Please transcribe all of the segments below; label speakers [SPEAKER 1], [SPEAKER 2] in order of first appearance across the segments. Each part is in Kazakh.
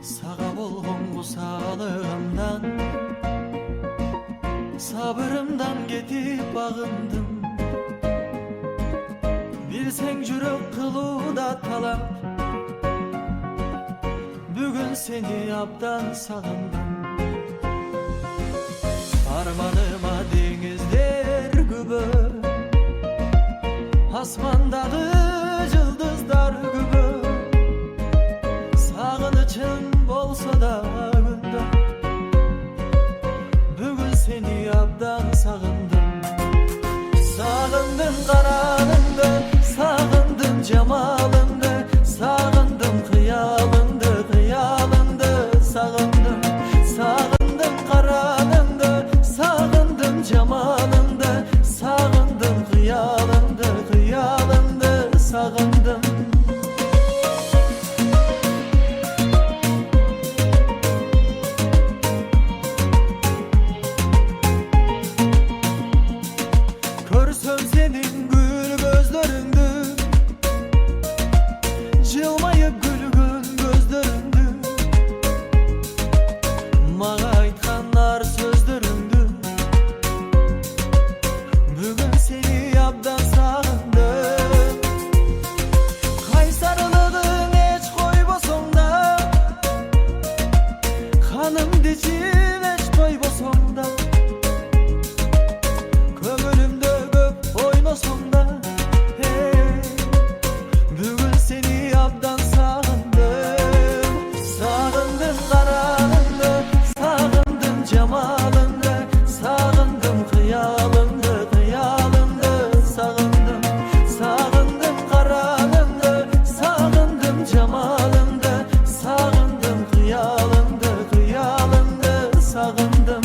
[SPEAKER 1] Сага болгон кусалыгымдан, сабырымдан кетип багындым. Билсең, жүрөк кылууда талап. Бүгүн сени абдан сагындым. Арманыма деңиздер күбө, асмандагы жылдыздар күбө. Сагынычым болсо да күндө, бүгүн сени абдан сагындым. Сагындым караныңды, сагындым жамалыңды, сагындым кыялыңды, кыялыңды сагындым. Сагындым караныңды, сагындым жамалыңды, сагындым кыялыңды, кыялыңды сагындым. Көрсөм сенин гүл көздөрүңдү, жылмайып күлгөн көздөрүңдү, мага айткан нар сөздөрүңдү, бүгүн сени абдан сагындым. Кайсарлыгың эч койбосоң да, канымды ичип эч тойбосоң да, көңүлүмдө көп ойносоң да, бүгүн сени абдан сагындым. Сагындым караныңды, сагындым жамалыңды, сагындым кыялыңды, кыялыңды сагындым. Сагындым караныңды, сагындым жамалыңды, сагындым кыялыңды, кыялыңды сагындым.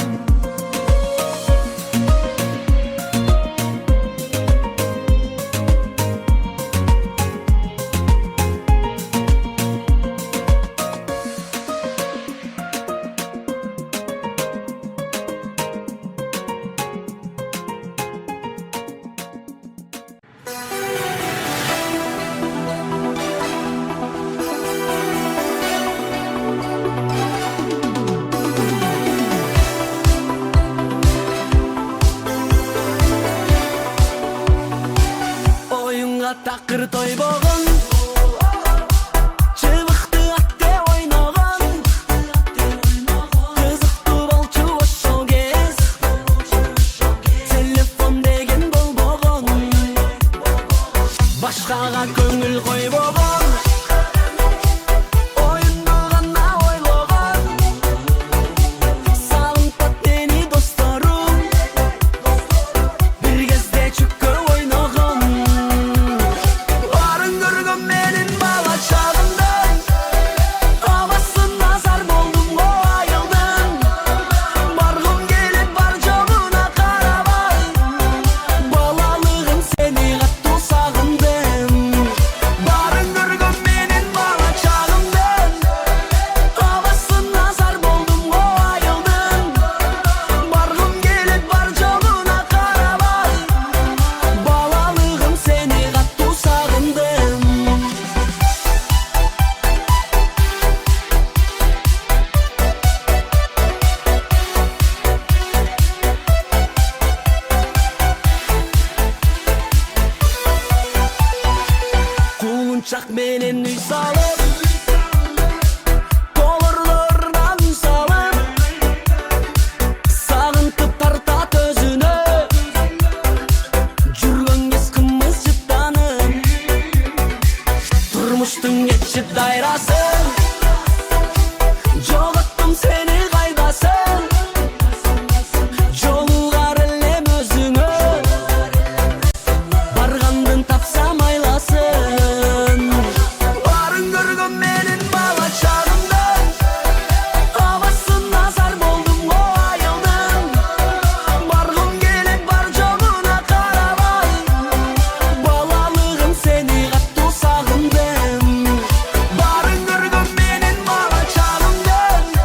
[SPEAKER 2] Оюнга такыр тойбогон, чыбыкты атте ойногон, кызыктуу болчу ошол кез. Телефон деген болбогон, башкага көңүл койбогон, оюнду гана ойлогон. Сагынтат мени досторум, бир кезде чүккө ойногон. Баарын көргөн менин бала чагымда, абасына зар болдум го айылдын. Баргым келет бар жогуна карабай, балалыгым, сени катуу сагындым. Баарын көргөн менин бала чагымдын, абасына зар болдум го айылдын. Баргым келет бар жогуна карабай, балалыгым, сени катуу сагындым. Кулунчак менен үй салып, долорлорунан үн салып, сагынтып тартат өзүнө. Жүргөн кез кымыз жыттанып, турмуштун кетчи дайрасын. Жоготтум сени, кайдасың? Жолугар элем өзүңө, баргандын тапсам айласын. Баарын көргөн менин бала чагымдын, абасына зар болдум го айылдын. Баргым келет бар жогуна карабай, балалыгым, сени катуу сагындым. Баарын көргөн менин бала чагымдын.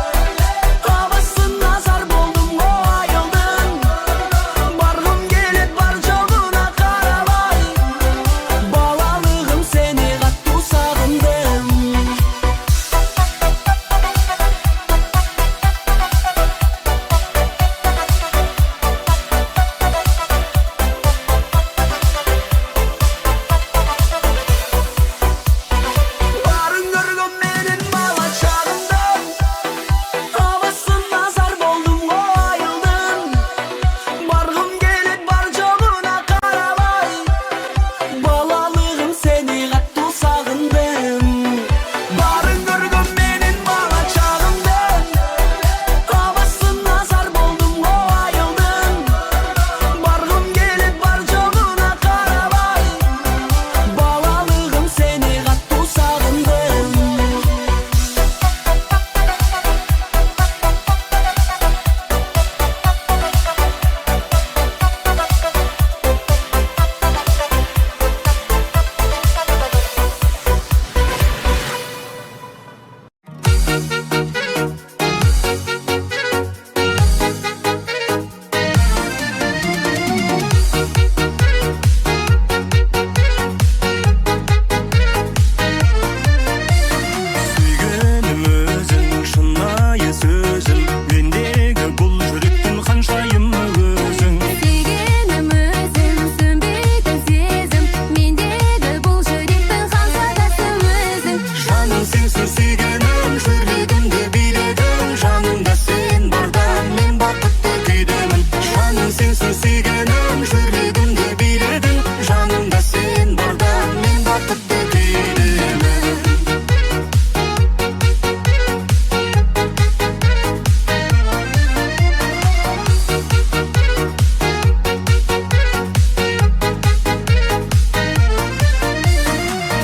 [SPEAKER 3] Сенсің сүйгенім, жүрегімді биледің. Жанымда сен барда мен бақытты күйдемін. Жаным, сенсің сүйгенім, жүрегімді биледің. Жанымда сен барда мен бақытты күйдемін.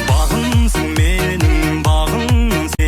[SPEAKER 3] Бағымсың менің, бағымсың.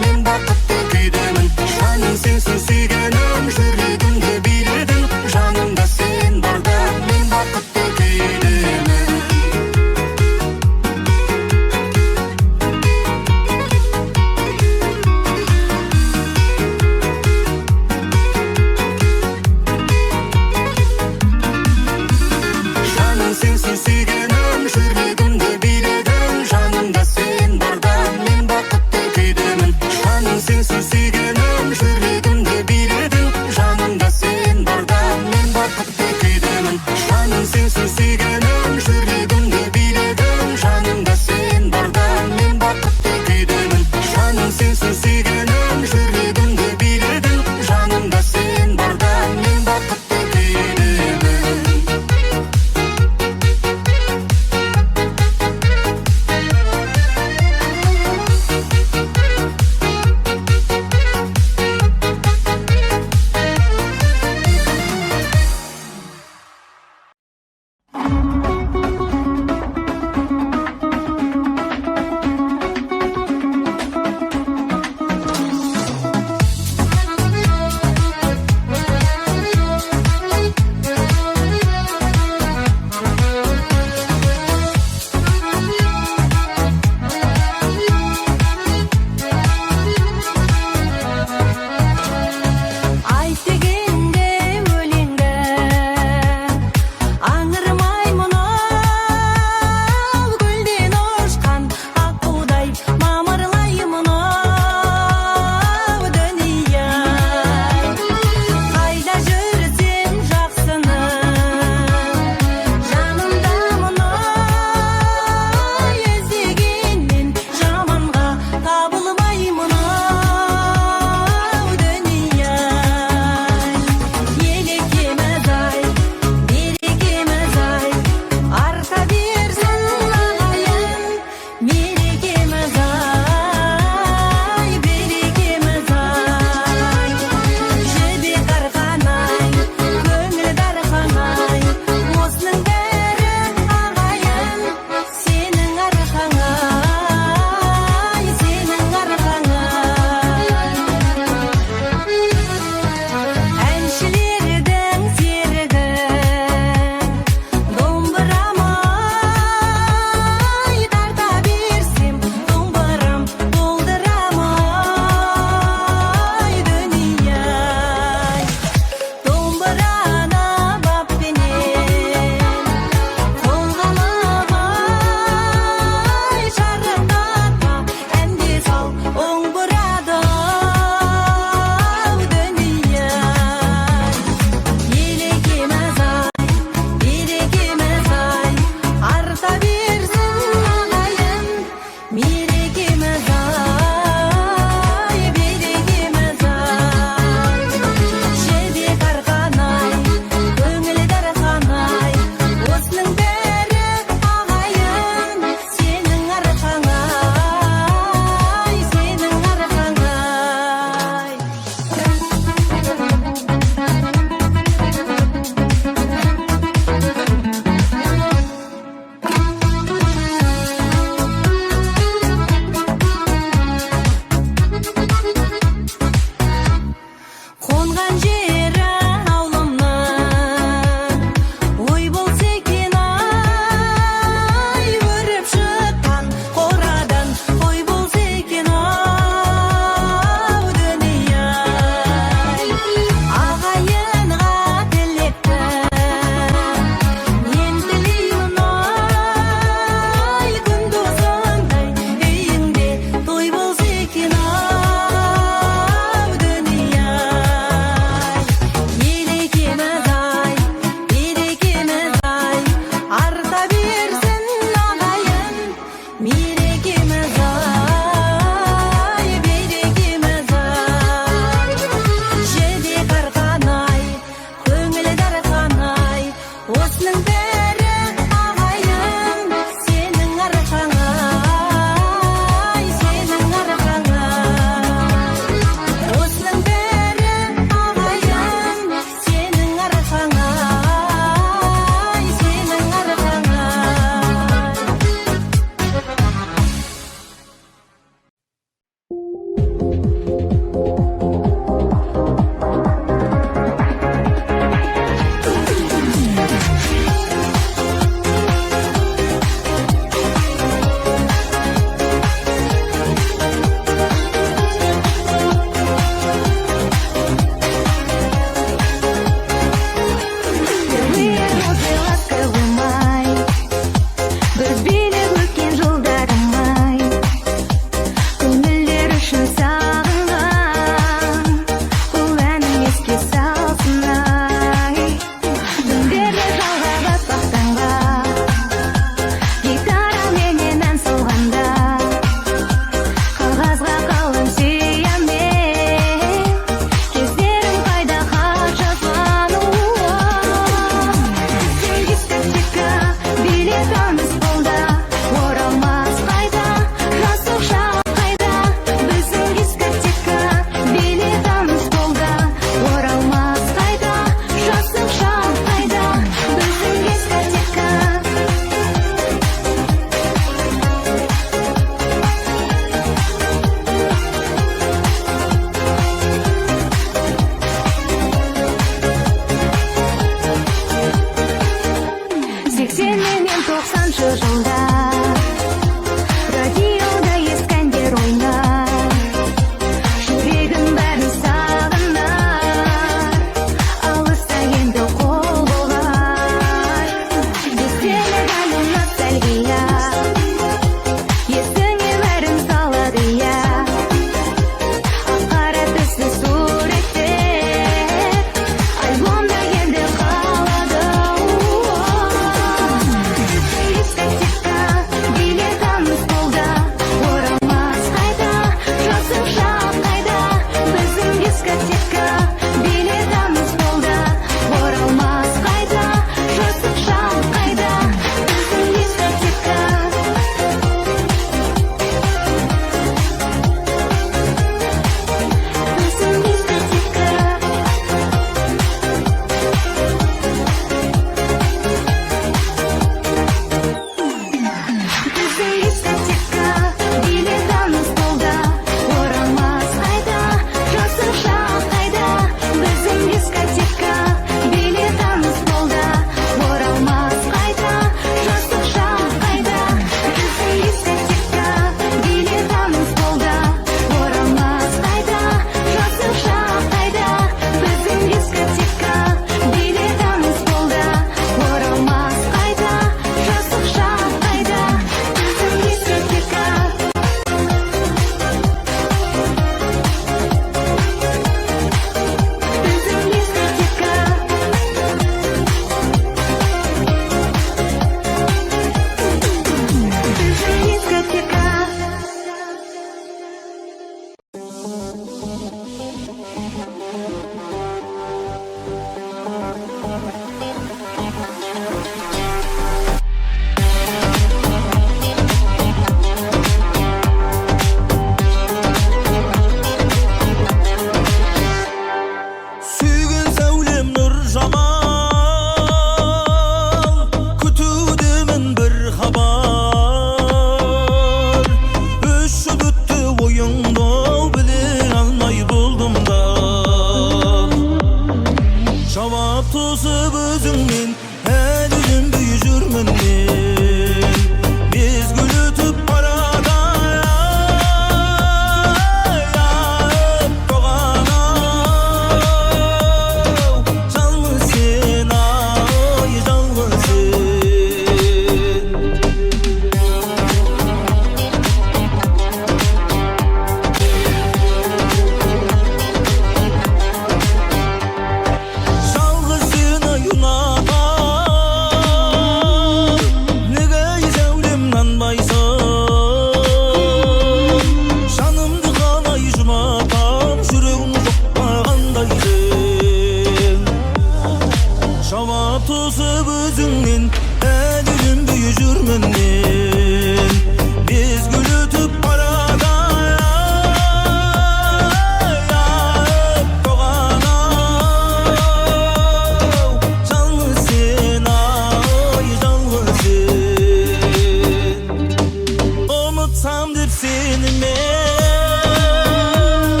[SPEAKER 1] Сені мен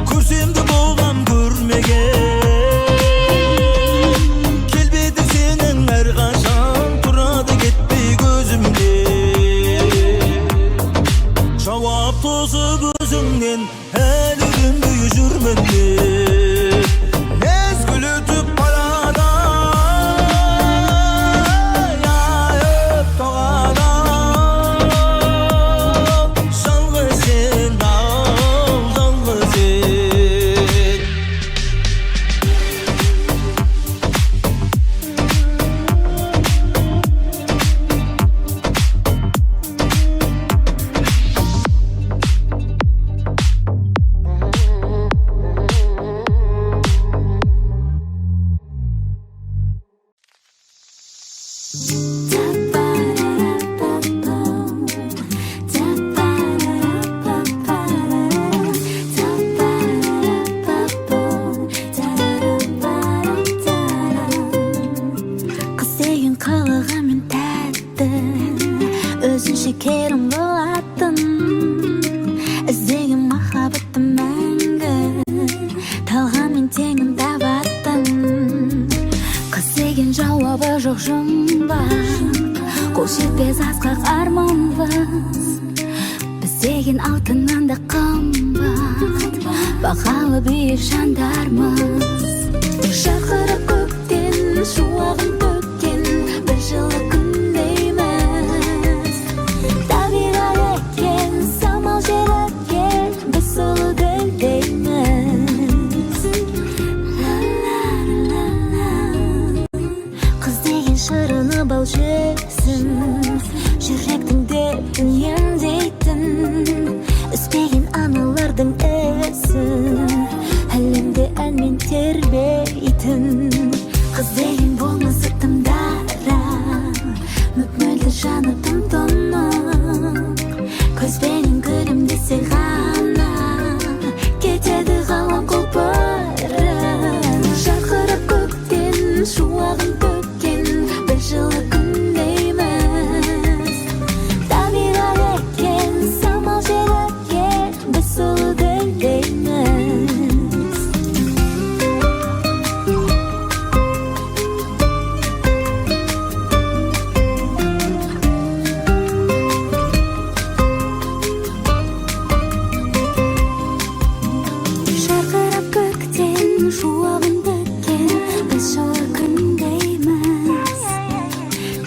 [SPEAKER 1] көрсем де болам көрмеген. Келбетің сенің әрқашан тұрады кетпей көзімде. Жауап тосып өзіңнен әлі күнге жүрмін мен. Мезгіл өтіп барады, айып тоғады. Жалғыз сен, ау, жалғыз сен.
[SPEAKER 4] Қыз деген қылығымен тәтті, өзінше керім болатын. Іздеген махаббатты мәңгі талғаммен теңін табатын. Қыз деген жауабы жоқ жұмбақ, қол жетпес асқақ арманбыз. Біз деген алтыннан да қымбат, бағалы биік жандармыз. Жарқырап көктен шуағын төккен бір жылы күндейміз. Табиғат екен самал жел өткен, біз сұлу гүлдейміз. Ла-ла-ла-ла. Қыз деген шырыны бал жүзін, жүректің дертін емдейтін, үзбеген аналардың ісін әлемде әнмен тербейтін. Қыз деген болмысы тым дара, мөп мөлдір жаны тым тұнық. Көзбенен күлімдесе ғана кетеді ғалам құлпырып. Жарқырап көктен шуағын төккен бір жылы күндейміз. Табиғат екен самал жел өткен, біз сұлу гүлдейміз. Жарқырап көктен шуағын төккен біз жылы күндейміз.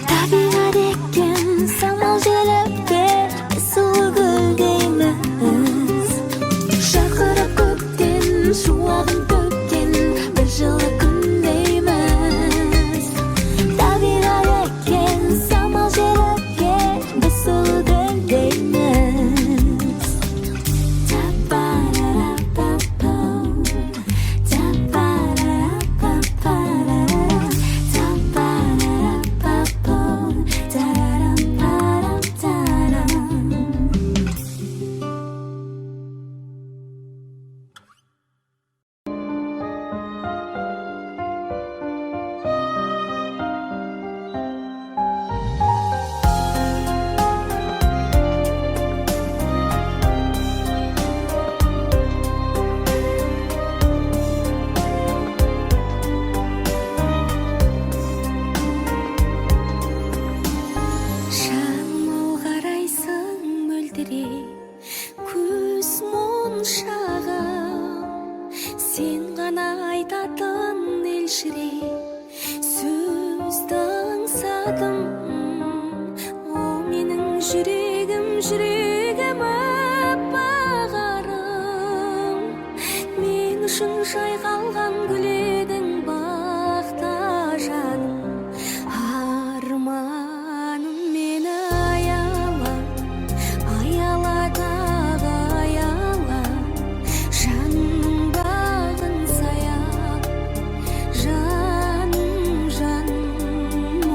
[SPEAKER 4] Табиғат екен самал жел өткен, біз сұлу гүлдейміз. Жарқырап көктен шуағын төккен бір жылы күндейміз. Табиғат екен самал жел өткен, біз сұлу гүлдейміз. Та-па-ра-ра-па-пам, та-па-ра-ра-па-па-ра-ра, та-па-ра-ра-па-пам, та-ра-рам-па-рам-та-рам.
[SPEAKER 5] Жаным ау, қарайсың мөлдіреп көз моншағым, сен ғана айтатын елжіреп сөзді аңсадым. О менің жүрегім, жүрегім, аппақ арым, мен үшін жайқалған гүл едің бақта жаным. Арманым мені аяла, аяла дағы аяла, жанымның бағын саяп, жаным, жаным, о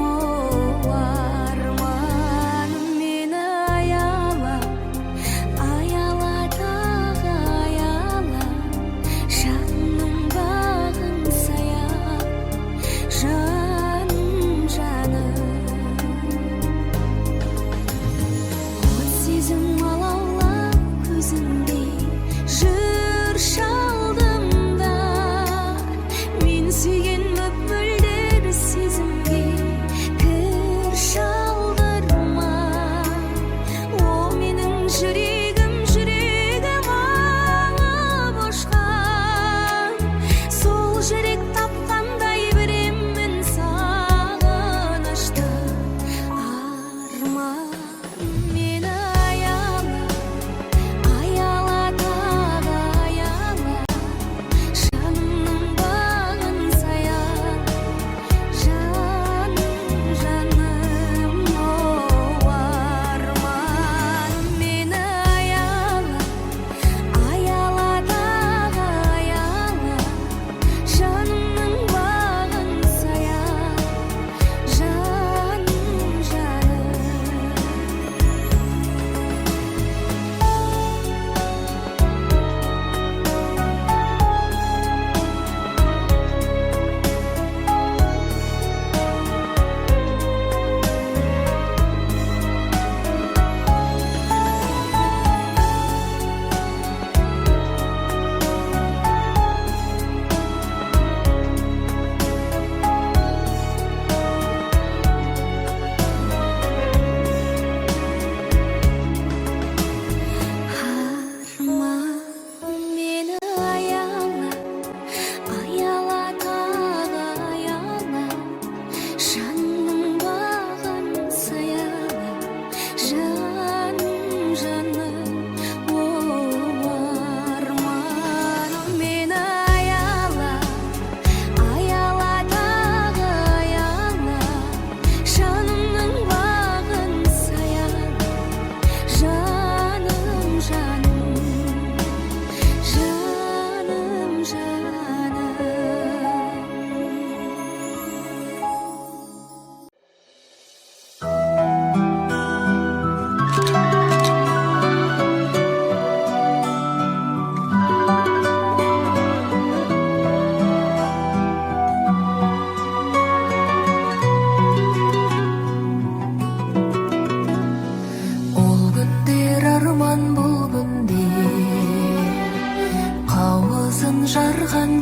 [SPEAKER 5] арманым мені аяла,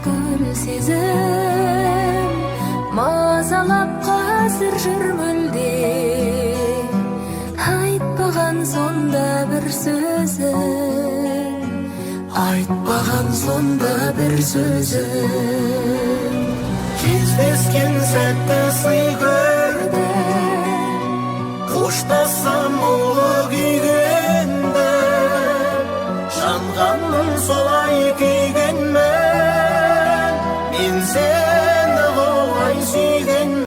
[SPEAKER 5] гүл сезім мазалап қазір жүр мүлде. Айтпаған сонда бір сөзің,
[SPEAKER 2] Айтпаған сонда бір сөзің. Кездескен сәтті сый көрдім, қоштассам мұңлы күйгенді. Жанғанмын, солай күйгенмін, мен сені құлай сүйгенмін.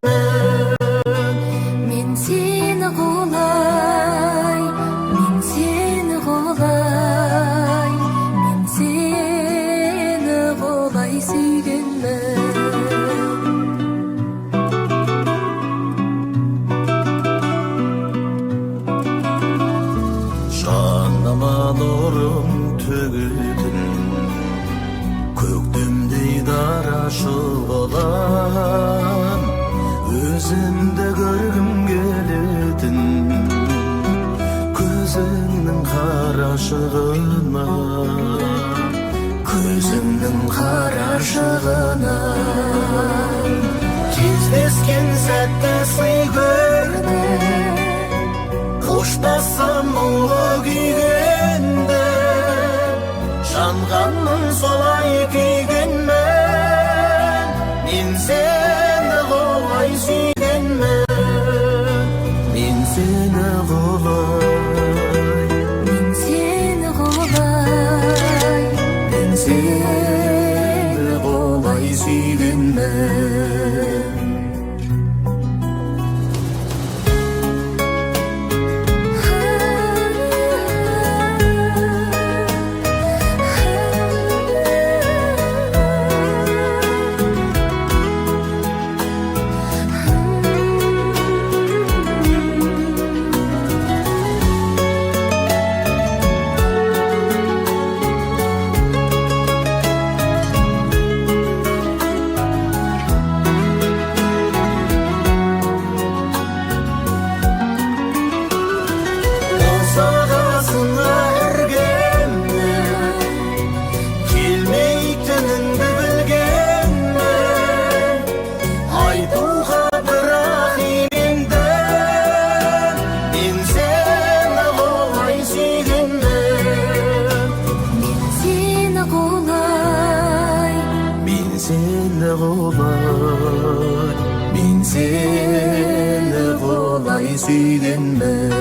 [SPEAKER 5] Мен сені құлай, мен сені құлай, мен сені құлай сүйгенмін.
[SPEAKER 2] Жаныма нұрын төгетін көктемдей дара шұғылам, өзіңді көргім келетін көзіңнің қарашығынан, көзіңнің қарашығынан. Кездескен сәтті сый көрдім, қоштассам мұңлы күйгенді. Жанғанмын, солай күйгенмін, мен сені құлай сүйгенмін. Мен сені құлай,
[SPEAKER 5] Мен сені құлай,
[SPEAKER 2] мен сені құлай сүйгенмін. Босағасыңа іргемнің келмейтініңді білгенмін, айтуға бірақ илендім, мен сені құлай сүйгенмін.
[SPEAKER 5] Мен сені құлай,
[SPEAKER 2] Мен сені құлай, мен сені құлай сүйгенмін.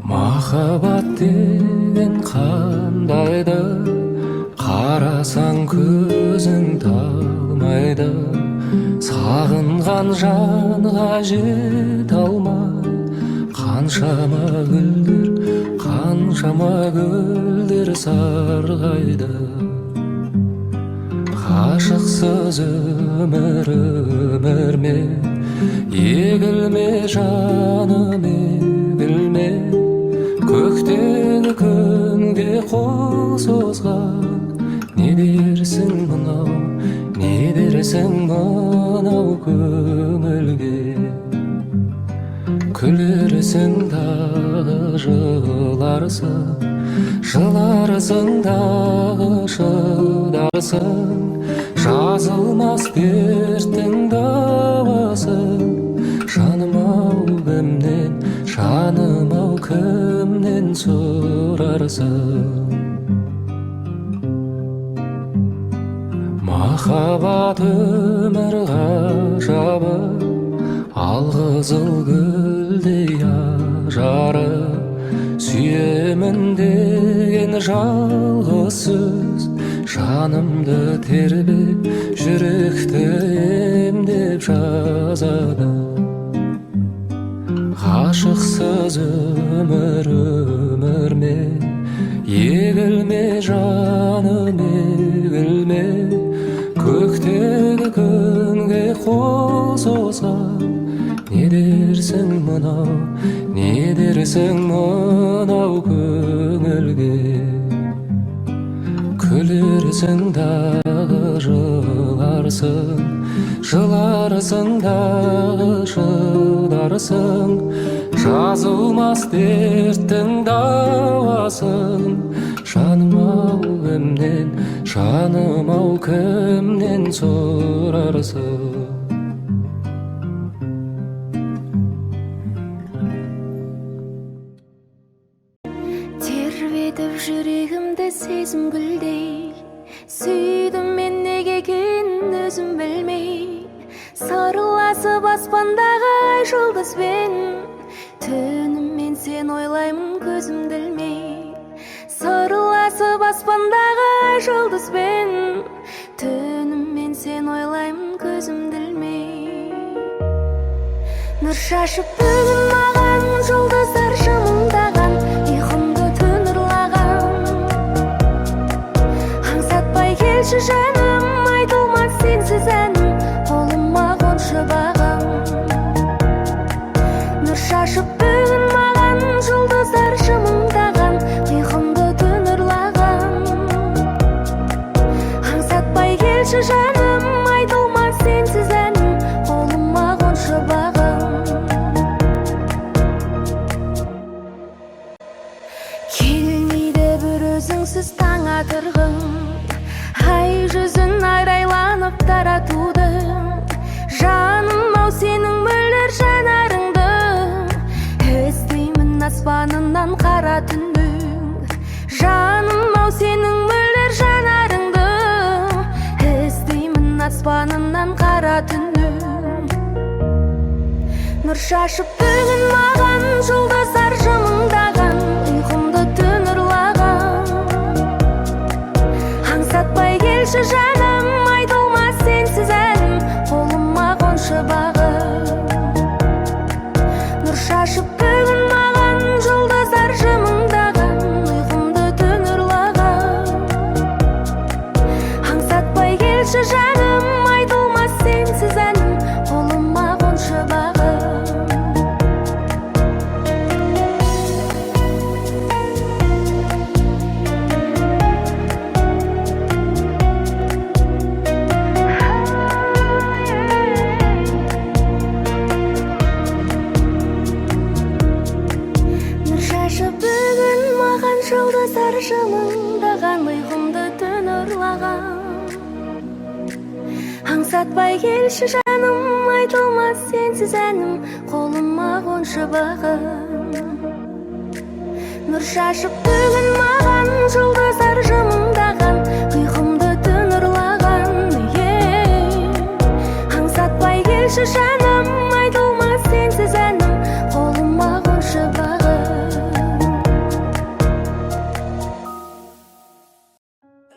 [SPEAKER 6] Махаббат деген қандайды, қарасаң көзің талмайды. Сағынған жанға жете алмай, қаншама гүлдер, қаншама гүлдер сарғайды. Ғашықсыз өмір өмір ме? Егілме, жаным, егілме. Көктегі күнге қол созған, не дерсің мынау, не дерсің мынау көңілге? Күлерсің дағы, жыларсың, жыларсың дағы, шыдарсың. Жазылмас дерттің дауасы, жаным ау, кімнен, жаным ау, кімнен сұрарсың? Махаббат өмір ғажабы, алқызыл гүлдей ажары. Сүйемін деген жалғыз сөз жанымды тербеп, жүректі емдеп жазады. Ғашықсыз өмір өмір ме? Егілме, жаным, егілме. Көктегі күнге қол созған, не дерсің? дерсің мынау, не дерсің мынау көңілге? Күлерсің дағы, жыларсың, жыларсың дағы, шыдарсың. Жазылмас дерттің дауасын, жаным ау, кімнен, жаным ау, кімнен сұрарсың?
[SPEAKER 5] Тербетіп жүрегімді сезім гүлдей, сүйдім мен неге екенін өзім білмей. Сырласып аспандағы ай жұлдызбен, түнімен сен ойлаймын көзімді ілмей. Сырласып аспандағы ай жұлдызбен, түнімен сен ойлаймын көзімді ілмей. Нұр шашып бүгін маған жұлдыздар жымыңдаған, ұйқымды түн ұрлаған. Аңсатпай келші жаным, айтылмас сенсіз әнім, қолыма қоншы бағым. Нұр шашып бүгін маған жұлдыздар жымыңдаған, ұйқымды түн ұрлаған. Аңсатпай келші жаным, айтылмас сенсіз әнім, қолыма қоншы бағым. Келмейді бір өзіңсіз таң атырғым, ай жүзін арайланып таратуды. Жаным ау, сенің мөлдір жанарыңды іздеймін аспанынан қара түннің. Жаным ау, сенің мөлдір жанарыңды іздеймін аспанынан қара түннің. Нұр шашып бүгін маған жұлдыздар жымыңдаған, ұйқымды түн ұрлаған. Аңсатпай келші жаным, айтылмас сенсіз әнім, қолыма қоншы бағым. Нұр шашып бүгін маған жұлдыздар жымыңдаған, ұйқымды түн ұрлаған. Аңсатпай келші жаным, айтылмас сенсіз әнім, қолыма қоншы бағым. Нұр шашып бүгін маған жұлдыздар жымыңдаған, ұйқымды түн ұрлаған. Аңсатпай келші жаным, айтылмас сенсіз әнім, қолыма қоншы бағым. Нұр шашып бүгін маған жұлдыздар жымыңдаған, ұйқымды түн ұрлаған. Аңсатпай келші жаным, айтылмас сенсіз әнім, қолыма қоншы бағым.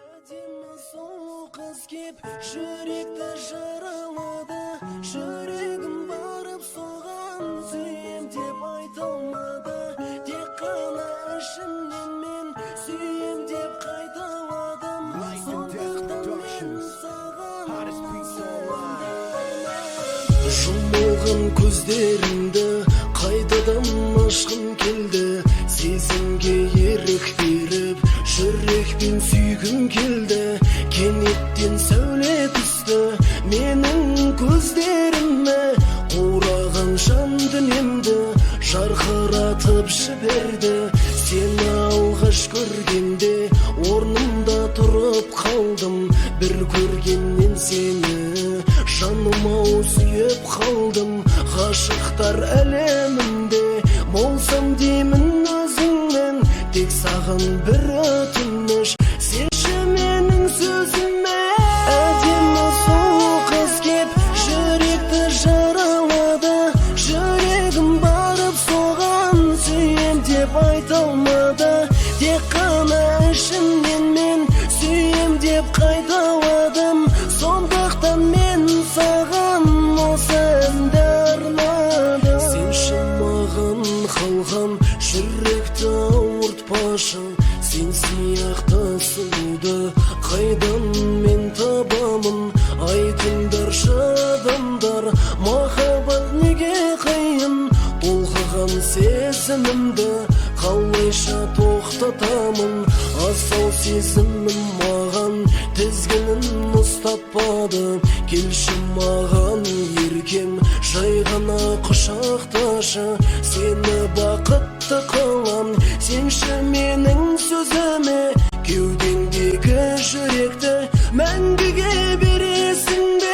[SPEAKER 2] Әдемі сұлу қыз кеп жүректі жаралады, жүрегім барып соған сүйем деп айта алмады. Тек қана ішімнен мен сүйем деп қайталадым. Сондықтан мен саған жұмылған көздерімді қайтадан ашқым келді. Сезімге ерік беріп жүрекпен сүйгім келді. Кенеттен сәуле түсті менің көздеріме, қураған жан дүниемді жарқыратып жіберді. Сені алғаш көргенде орнымда тұрып қалдым. Бір көргеннен сені жаным ау сүйіп қалдым. Ғашықтар әлемінде болсам деймін өзіңмен, тек саған бір өтініш, сенші менің сөзіме. Әдемі сұлу қыз кеп жүректі жаралады, жүрегім барып соған сүйем деп айта алмады. Тек қана ішімнен мен сүйем деп қайталадым. Сондықтан мен саған осы әнді арнадым. Сенші маған қалған жүректі ауыртпашы, сен сияқты Саған сезімімді қалайша тоқтатамын? Асау сезімім маған тізгінін ұстатпады. Келші маған, еркем, жай ғана құшақташы. Сені бақытты қылам, сенші менің сөзіме. Кеудеңдегі жүректі мәңгіге бересің бе?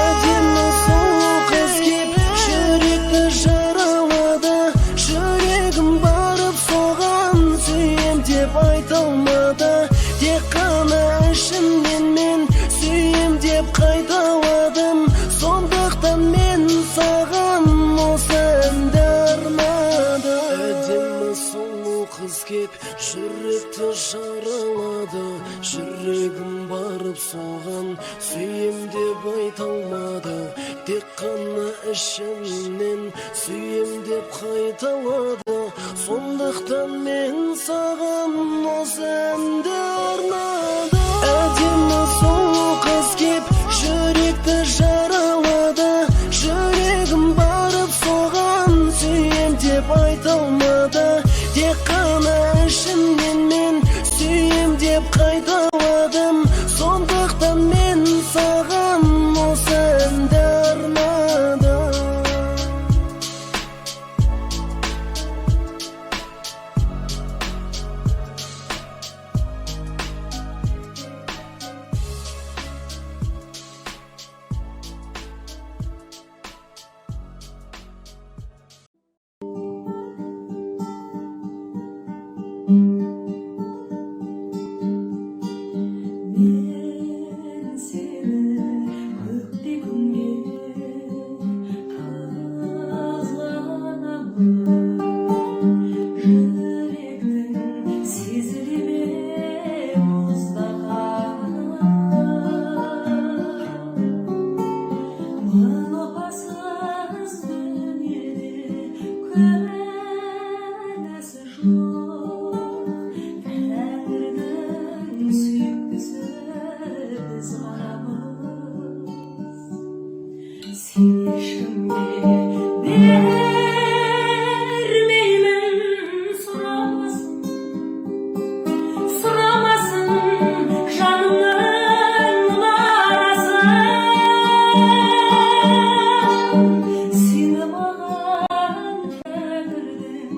[SPEAKER 2] Әдемі сұлу қыз кеп жүректі жаралады. Жүрегім барып соған сүйем деп айта алмады. Тек қана ішімнен мен сүйем деп қайталадым. Сондықтан мен саған осы әнді арнадым. Әдемі сұлу қыз кеп жүректі жаралады. Жүрегім барып соған сүйем деп айта алмады. Тек қана ішімнен сүйем деп қайталады. Сондықтан мен саған осы әнді арнадым. Әдемі сұлу қыз кеп жүректі жаралады. Жүрегім барып соған сүйем деп айта алмады. Тек қана ішімнен мен сүйем деп қайталадым. Сондықтан мен саған осы әнді арнадым.
[SPEAKER 7] Мен сені көкте күнге қызғанамын. Жүректің сезіле ме мұздаған? Мың опасыз дүниеде күнәсі жоқ. Тәңірдің сүйіктісі біз ғанамыз. Сені ешкімге бермеймін, сұрамасын, сұрамасын жанымның мұнарасын. Сені маған тәңірдің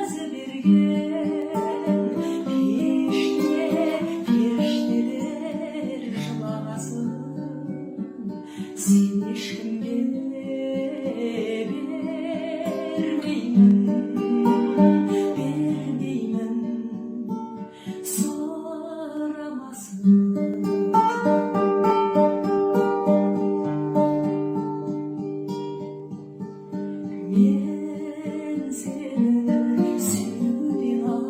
[SPEAKER 7] өзі берген. Періште, періштелер жылағасын. Сені ешкімге бермеймін, бермеймін, сұрамасын. Мен сені сүюден ақ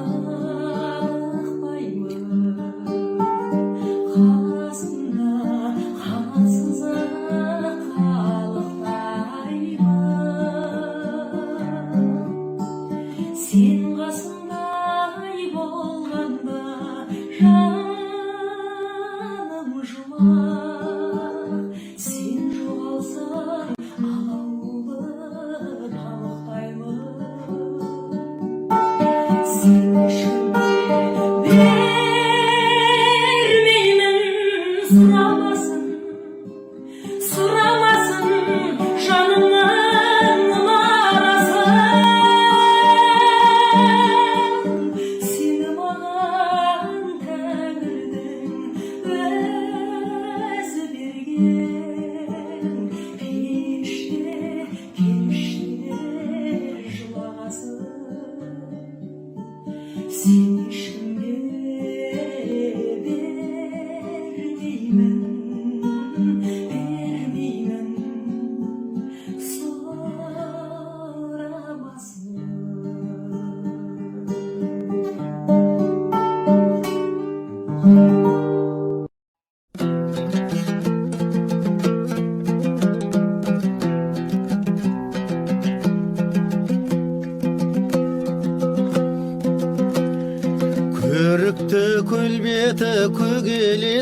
[SPEAKER 7] жалықпаймын. Қасымда қаласың.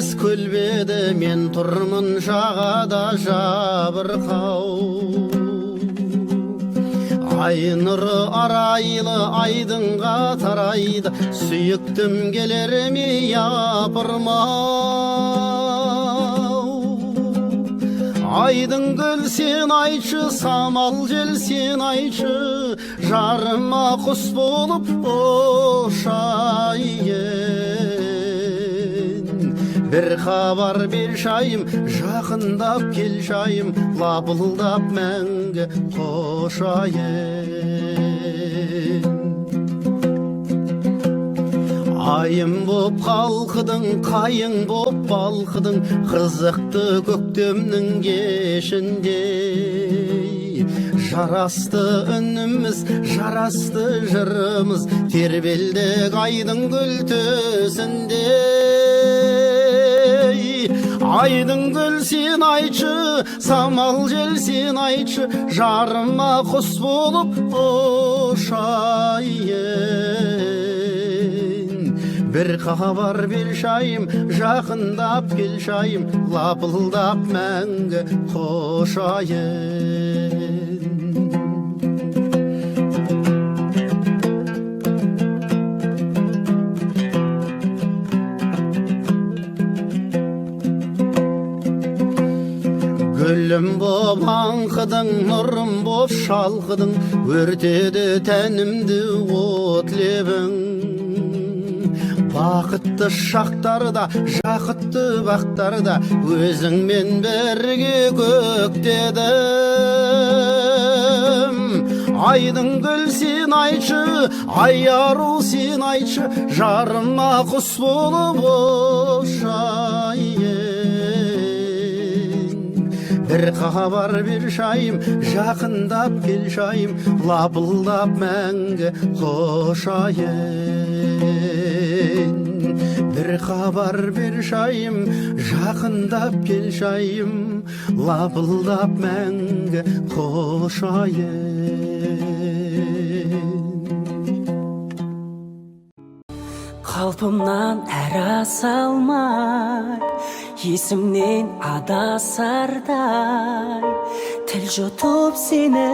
[SPEAKER 8] Теңіз көлбеді, мен тұрмын жағада жабырқау. Ай нұры арайлы айдынға тарайды, сүйіктім келер ме япырмау. Айдын көл сен айтшы, самал жел сен айтшы, жарыма құс болып ұшайын. Бір хабар берші айым, жақындап келші айым, лапылдап мәңгі қошайын. Айым боп қалқыдың, қайың боп балқыдың, қызықты көктемнің кешіндей. Жарасты үніміз, жарасты жырымыз, тербелдік айдын гүл төсіндей. Айдын гүл сен айтшы, самал жел сен айтшы, жарыма құс болып ұшайын. Бір хабар берші айым, жақындап келші айым, лапылдап мәңгі қошайын. Гүлім боп аңқыдың, нұрым боп шалқыдың, өртеді тәнімді от лебің. Бақытты шақтарда, жақытты бақтарда, өзіңмен бірге көктедім. Айдын гүл сен айтшы, ай ару сен айтшы, жарыма құс болып ұшайын. Бір хабар берші айым, жақындап келші айым, лапылдап мәңгі қошайын. Бір хабар берші айым, жақындап келші айым, лапылдап мәңгі қошайын.
[SPEAKER 7] Қалпымнан әрі аса алмай, есімнен адасардай, тіл жұтып сені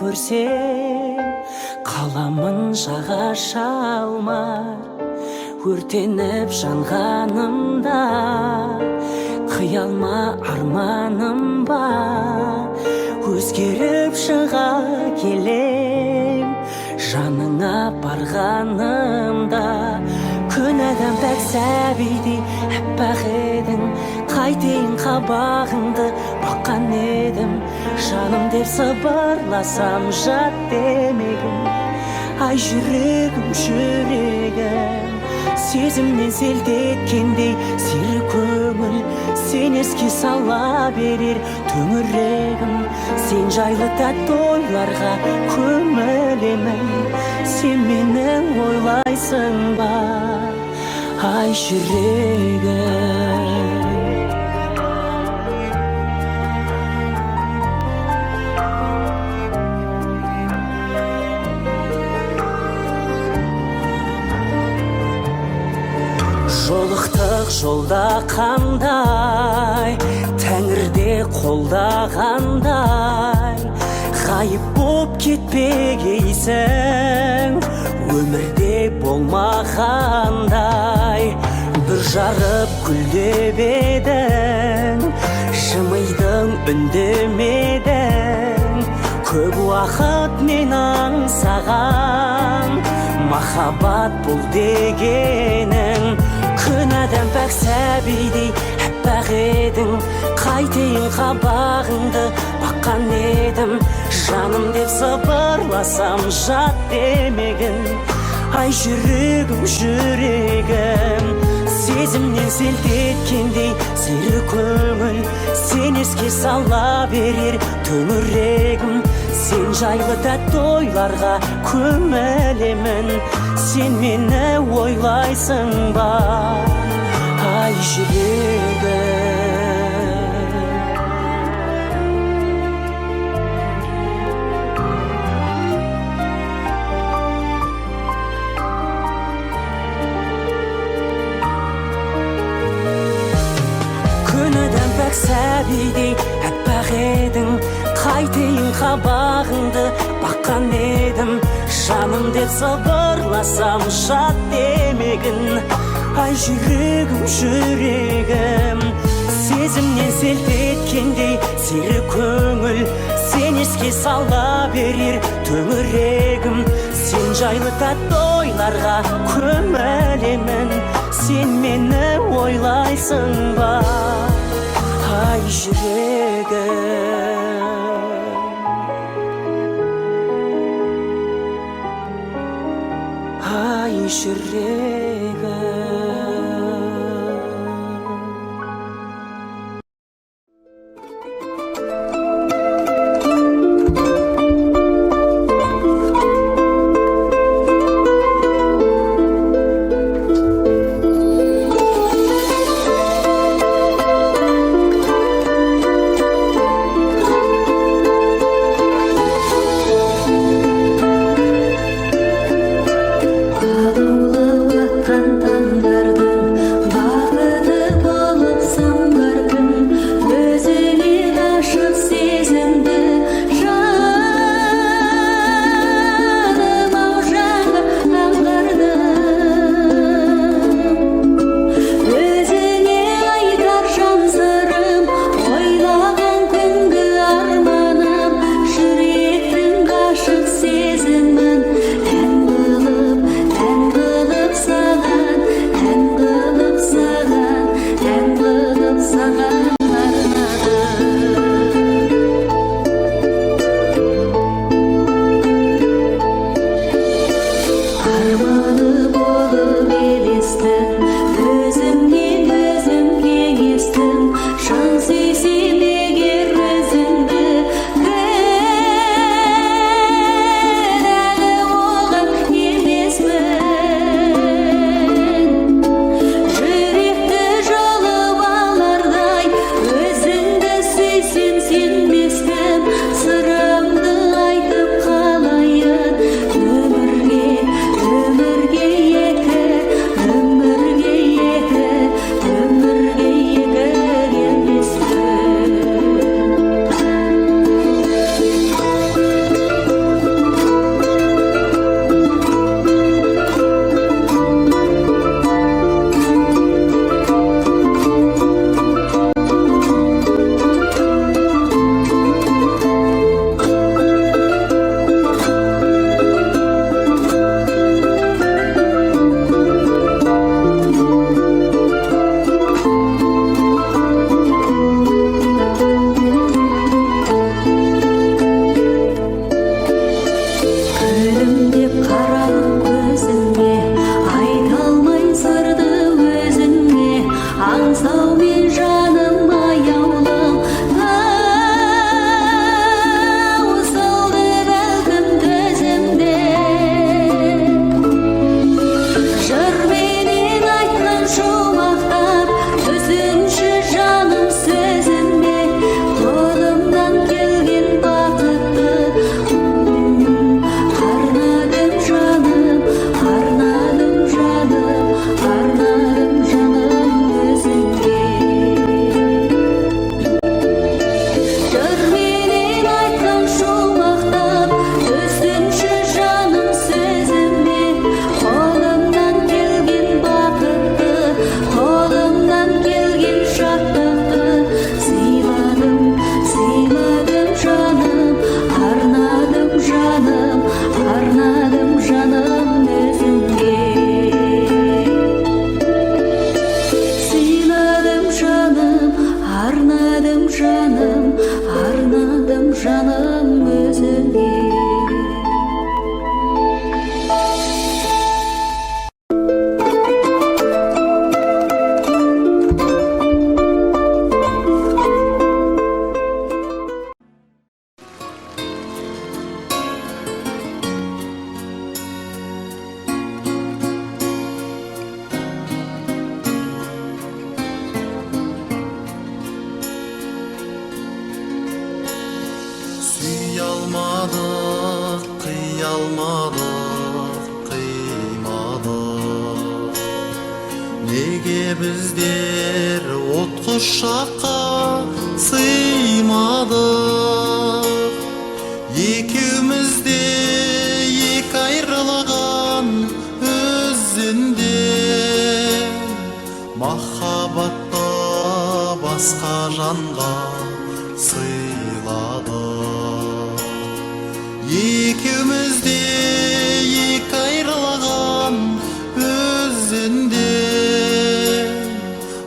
[SPEAKER 7] көрсем, қаламын жаға шалмай, өртеніп жанғанымда, қиялма арманым ба, өзгеріп шыға келем, жаныңа барғанымда. Күнәдан пәк сәбидей әппақ едің, қайтейін қабағыңды баққан едім, жаным деп сыбырласам жат демегін. Ай жүрегім, жүрегім, сезімнен селт еткендей сері көңіл, сен еске сала берер төңірегім. Сен жайлы тәтті ойларға көмілемін, сен мені ойлайсың ба, ай жүрегім. Жолықтық жолда қандай, тәңірде қолдағандай, ғайып боп кетпегейсің, өмірде болмағандай. Бүр жарып гүлдеп едің, жымидың үндемедің, көп уақыт мен аңсаған махаббат бұл дегенің. Күнәдан пәк сәбидей әппақ едің, қайтейін қабағыңды баққан едім, жаным деп сыбырласам жат демегін. Ай жүрегім, жүрегім, сезімнен селт еткендей сері көңіл, сен еске сала берер төңірегім. Сен жайлы тәтті ойларға көмілемін, сен мені ойлайсың ба, ай жүрегім. Қайтейін қабағыңды баққан едім, жаным деп сыбырласам жат демегін. Ай жүрегім, жүрегім, сезімнен селт еткендей сері көңіл, сен еске сала берер төңірегім. Сен жайлы тәтті ойларға көмілемін, сен мені ойлайсың ба, ай жүрегім. Ай жүрегім.
[SPEAKER 4] Алаулап атқан таңдардың бақыты болып самғар күн, өзіңе ғашық сезімді жаным ау жаңа аңғардым. Өзіңе айтар жан сырым, ойлаған күнгі арманым, жүректің ғашық сезімін ән қылып, ән қылып саған, ән қылып саған, ән қылып саған арнадым. Арманы болып елестің, өзімнен өзім кеңестім, жан сүйсем егер өзіңді, кінәлі оған емеспін. Жүректі жұлып алардай, өзіңді сүйсем сенбестім, сырымды айтып қалайын, өмірге, өмірге екі, өмірге екі, өмірге екі келмеспін. Күлімдеп қарап көзіңе, айта алмай сырды өзіңе, аңсаумен жаным аяулым, таусылды бәлкім төзімде. Жырменен айтқан шумақтап, түсінші жаным сөзіме, қолымнан келген бақытты арнадым жаным, арнадым жаным, арнадым жаным өзіңе. Жырменен айтқан шумақтап, түсінші жаным сөзіме, қолымнан келген бақытты, қолымнан келген шаттықты сыйладым, сыйладым жаным, арнадым жаным, арнадым жаным өзіңе. Сыйладым жаным, арнадым жаным, арнадым жаным өзіңе.
[SPEAKER 3] Сүй алмадық, қия алмадық, қимадық. Неге біздер от құшаққа сыймадық? жанға сыйладық. Екеуміз де екі айырылған өзенде,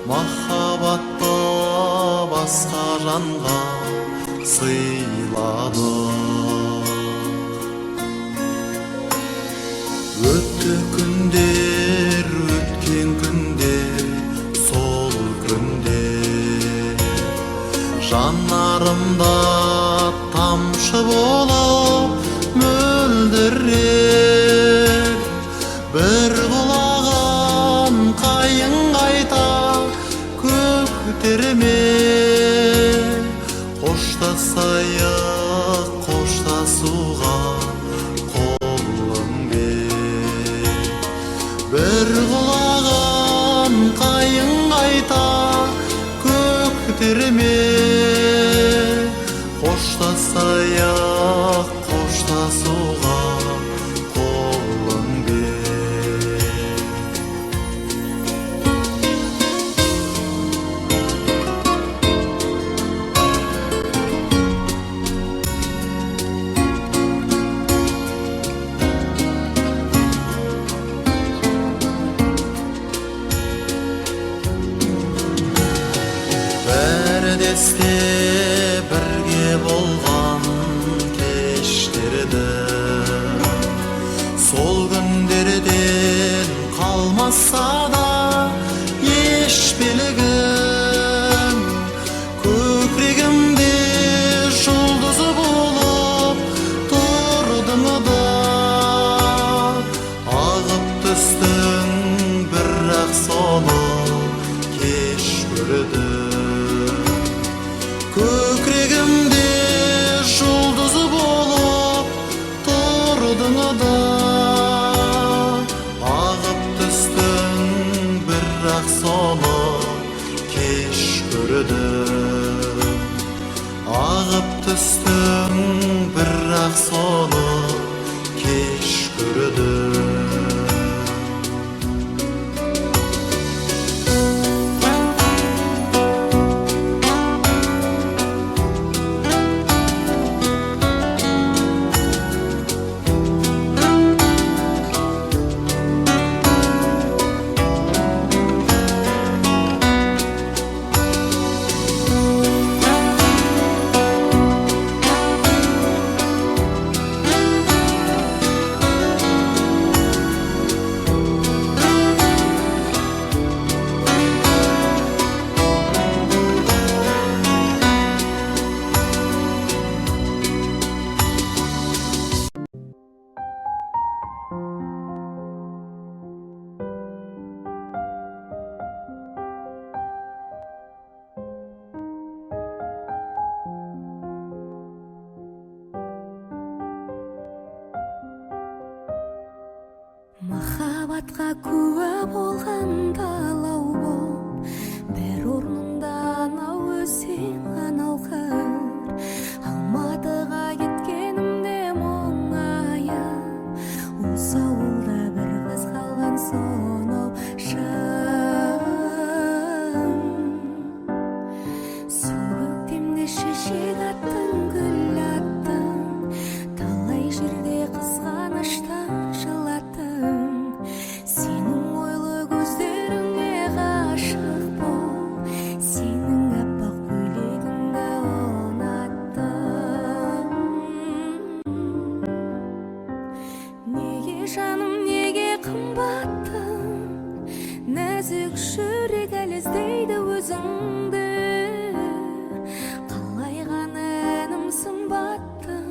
[SPEAKER 3] махаббатты басқа жанға сыйладық. Өтті күндер, өткен күндер, сол күндер жанарымда тамшы болып мөлдірер. Бір құлаған қайың қайта көктерме, қоштасайық, қоштасуға қолың бер. Бір құлаған қайың қайта көктерме, қоштасайық, қоштасуға қолың бер. Бәрі десте бірге болған кештерді, сол күндерден қалмаса да еш белгім. Көкірегімде жұлдыз болып тұрдың да, ағып түстің, бірақ соны кеш көрдім. Көкірегімде жұлдыз болып тұрдың да, ағып түстің, бірақ соны кеш көрдім. Ағып түстің, бірақ соны кеш көрдім.
[SPEAKER 5] Махаббатқа куә болған далау боп, бір орнында анау өзен, анау қыр. Алматыға кеткенімде мұңайып, осы ауылда бір қыз қалған сонау шын. Сол көктемде шешек аттың, гүл аттың, талай жерде қызғаныштан жылаттың. Сенің ойлы көздеріңе ғашық болып, сенің аппақ көйлегіңді ұнаттым. Неге жаным, неге қымбаттың, нәзік жүрек әлі іздейді өзіңді. Қалай ғана әнім сымбаттың,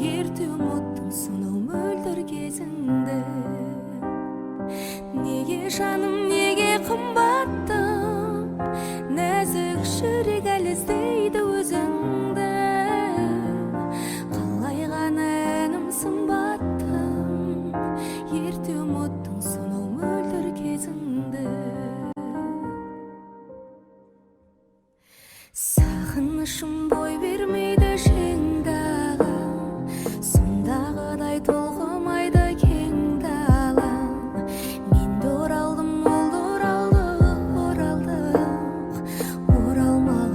[SPEAKER 5] ерте ұмыттың сонау мөлдір кезіңді. Неге жаным, неге қымбаттың, нәзік жүрек әлі іздейді өзіңді. Қалай ғана әнім сымбаттың, ерте ұмыттың сонау мөлдір кезіңді. Сағынышым бой бермейді жеңдағы, сондағыдай толқымайды кең далам. Мен де оралдым, ол да оралды, оралдық, оралмаған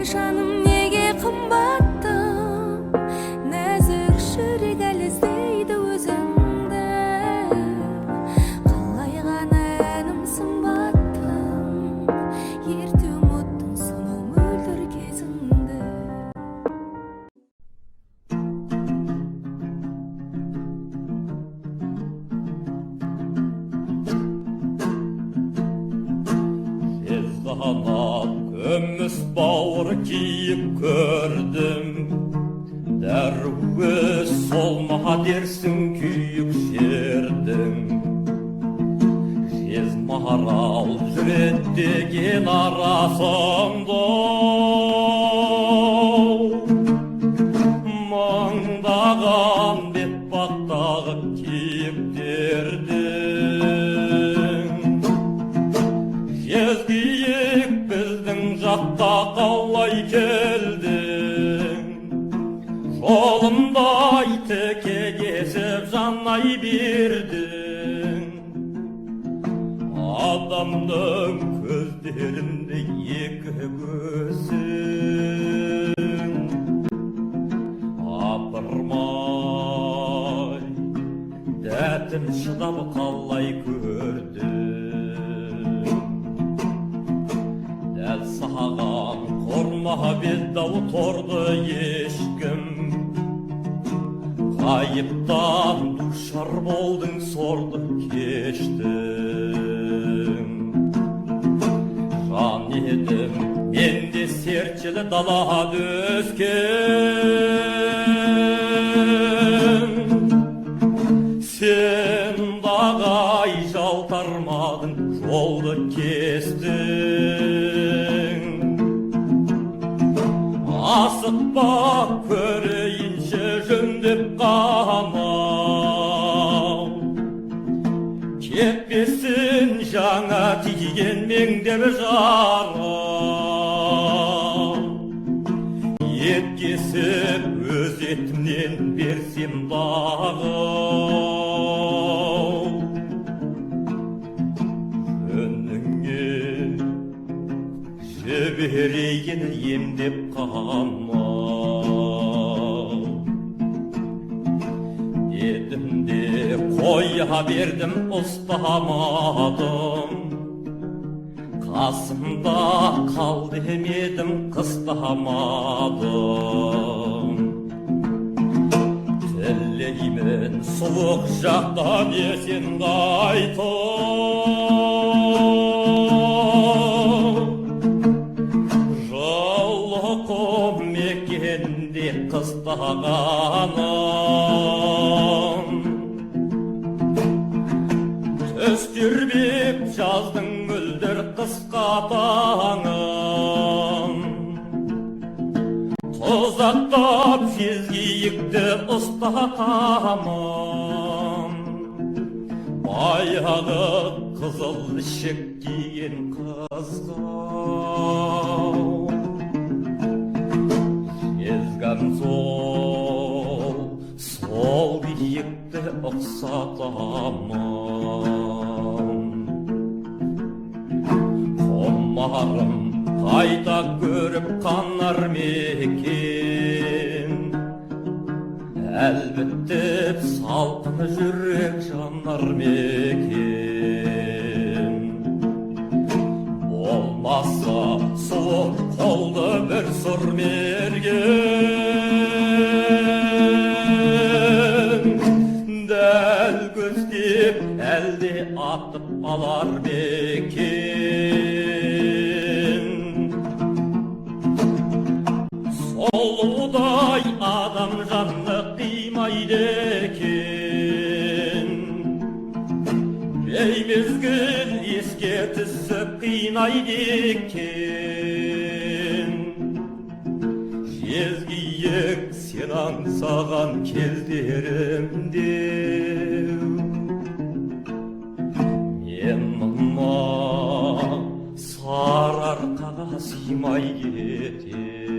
[SPEAKER 5] Жаным неге қымбаттым, нәзік жүрек әлі іздейді өзіңді. Қалай ғана әнім сымбаттым, ерте ұмыттың сонау мөлдір кезіңді.
[SPEAKER 9] Жезқанат күміс бауыр киіп көрдім, дәруі сол ма дерсің күйік жердің. Жез марал жүреді деген арасында, мыңдаған бетпақтағы киіктердің. Жез киік біздің жаққа қалай келдің, жолымдай теке кесіп жанай бердің. Адамның көздерінде екі көзің, апырмай дәтім шыдап қалай көрдің. Дәл саған құрма бетау торды ешкім, ғайыптан душар болдың сорды кештің. Жан едім мен де серчілі далада өскен, сен дағай жалтармадың жолды кестің. Асықпа көрейінші жөндеп қанау, кетпесін жаңа тиген меңдеп жарау. Ет кесіп өз етімнен берсем дағы, жөніңе жіберейін емдеп қанау. Дедім де қоя бердім ұстамадым, қасымда қал демедім қыстамадым. Тілеймін суық жақтан есен қайтып, жылы құм мекенде қыстағаным. Түс тербеп жаздың мөлдір қысқа таңын, тұзақтап жезкиікті ұстатамын. Баяғы қызыл ішек киген қызға жезган сол киікті ұқсатамын. Құмарым қайта көріп қанар мекен, әлбіттеп салқын жүрек жанар мекен. Болмаса суық қолды бір сұр мерген, дәл көздеп әлде атып алар мекен. Сұлудай адам жанны қимайды екен, беймезгіл еске түсіп қинайды екен. Жезкиік сен аңсаған кездерімде, мен мына Сарыарқаға сыймай кетем.